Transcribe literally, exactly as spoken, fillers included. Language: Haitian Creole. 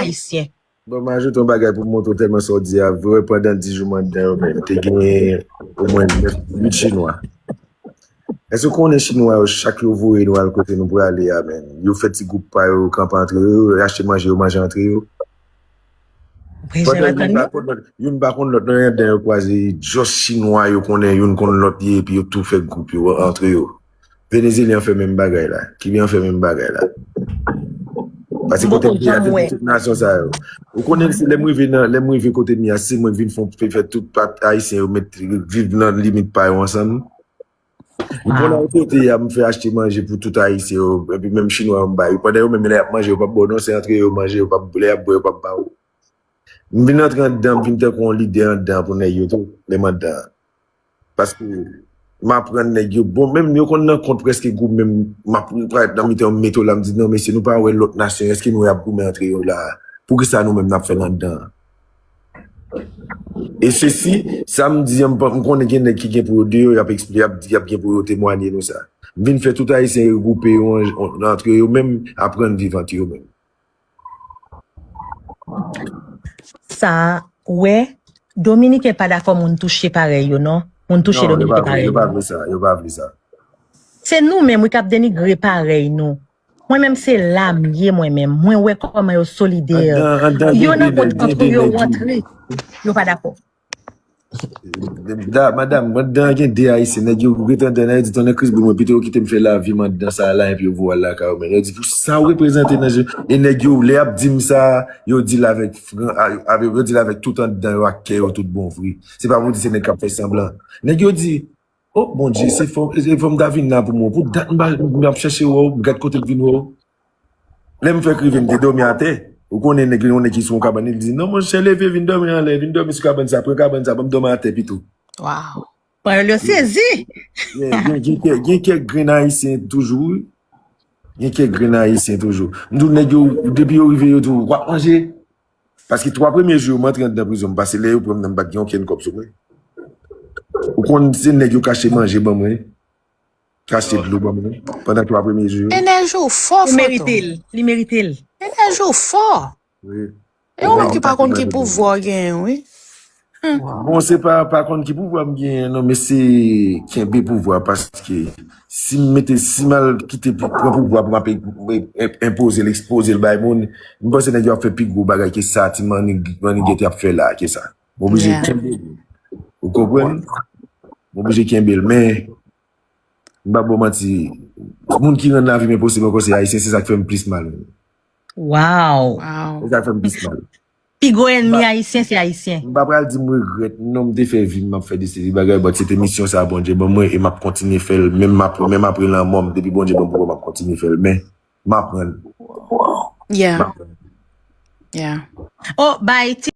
ayisyen. Bon, m ajoute yon bagay pou m montre w tèlman sa w di a vre, pandan dis jou m anndan yo menm, te gen omwen nèf, uit Chinwa. Èske w konnen Chinwa yo, chak yo voye nou al kote nou prale a, menm, yo fè ti gwoup pa yo, yo kanpe antre yo, yo achte manje, yo manje antre yo. Pandan youn pa konn lòt, youn pa konn lòt, nan anndan yo kwaze, just Chinwa yo konnen youn konn lòt ye, epi yo tou fè gwoup yo antre yo. Venezelyen an fè menm bagay la. Kiben an fè menm bagay la. Paske kote m ye a, se tout nasyon sa yo. Ou konnen, se lè m rive nan, lè m rive kote m ye a, se mwen k vin fè, fè tout pa ayisyen yo met, viv nan limit pa yo ansanm. M konnen kote a, m fè achte manje pou tout ayisyen yo, epi menm chinwa yo m bay. Pandan yo menm lè y ap manje, yo p ap ba w non, se antre yo manje, yo p ap, lè y ap bwè, yo p ap ba w. M vin antre anndan, m vin tankou yon lidè anndan pou nèg yo tou, lè m anndan an. Paske m aprann nèg yo, bon, menm yo konn nan kont prèske gwoup, menm m ap parèt nan mitan yo, m mete w la, m di, "Non, mesye, nou pa wè lòt nasyon, èske nou wè y ap goumen antre yo la a? Poukisa nou menm n ap fè l anndan an?" E sesi, sa m di an, m pa, m konnen gen nèg ki gen pou yo deyò, y ap eksplike, y ap di, y ap gen pou yo temwanye nou sa. M vin fè tout ayisyen regwoupe yo an, antre yo menm, aprann viv ant yo menm. Sa, wè, Dominiken pa dakò moun touche parèy yo, non. Moun touche Dominiken parèy yo. Non, yo pa vle sa, yo pa vle sa. Se nou menm, wi, k ap denigre parèy nou. Mwen menm, se la m ye, mwen menm. Mwen wè kòman yo solidè. Yo nan kont kont pou yo rantre. Yo pa dakò. Da, madanm, anndan an gen de ayisyen, nèg yo ret anndan an, yo di, "Tonnè Kris boul mwen, pito yo kite m fè lavi m anndan sa a la, epi yo voye al lakay yo." Men yo di, "Pou sa w reprezante nan je," e nèg yo, lè y ap di m sa, yo di l avèk fran, a, a, yo di l avèk tout anndan yo ak kè yo tout bon vre. Se pa pou di se nèg k ap fè sanblan. Nèg yo di, "O Bondye, se fò, se fò m ta vin la pou mwen. Pou dat m pa, m ap chèche wè w, m gad kote l vin wè w." Lè m fèk rive, m te dòmi atè. Ou konnen nèg, yon nèg ki sou yon kabann, li di, "Non, monchè, leve, vin dòmi anlè, vin dòmi sou kabann sa, pran kabann sa, ban m dòmi atè pito." Wow. Pawòl yo sezi. Gen, gen, gen, kè- gen kèk grenn ayisyen toujou, wi. Gen kèk grenn ayisyen toujou. M di w, nèg yo, depi yo rive, yo di w, "W ap manje?" Paske twa premye jou yo, m antre anndan prizon, m pase lè yo pran m nan, m pa t gen okenn kòb sou mwen. Ou konn se nèg yo k achte manje ban mwen, k achte dlo ban mwen, pandan twa premye jou yo. Enèji w fò, Fantom. Li merite l. Li merite l. Enèji w fò. Wi. E yon moun ki pa konn ki pouvwa w genyen, wi. Bon, se pa, pa konn ki pouvwa m genyen, non, men se kenbe pouvwa, paske si m mete, si m al kite pou pran pouvwa pou m ap e- e- enpoze l, ekspoze l bay moun, m panse nèg yo ap fè pi gwo bagay ke sa ti manni- mannigèt y ap fè la, ke sa. M oblije kenbe li. Ou konprann? M oblije kenbe l, men m pa ba w manti, moun ki rann lavi m enposib ankò se ayisyen, se sa k fè m plis mal. Wow. Se sa k fè m plis mal. Pi gwo ènmi ayisyen se ayisyen. M pa pral di m regrèt, non, m te fè vi m, m ap fè de seri bagay, but se te misyon sa Bondye ban mwen e m ap kontinye fè l, menm apre, menm apre lanmò m, depi Bondye ban m pouvwa, m ap kontinye fè l, men m aprann. Yeah. Yeah. Oh, bay ti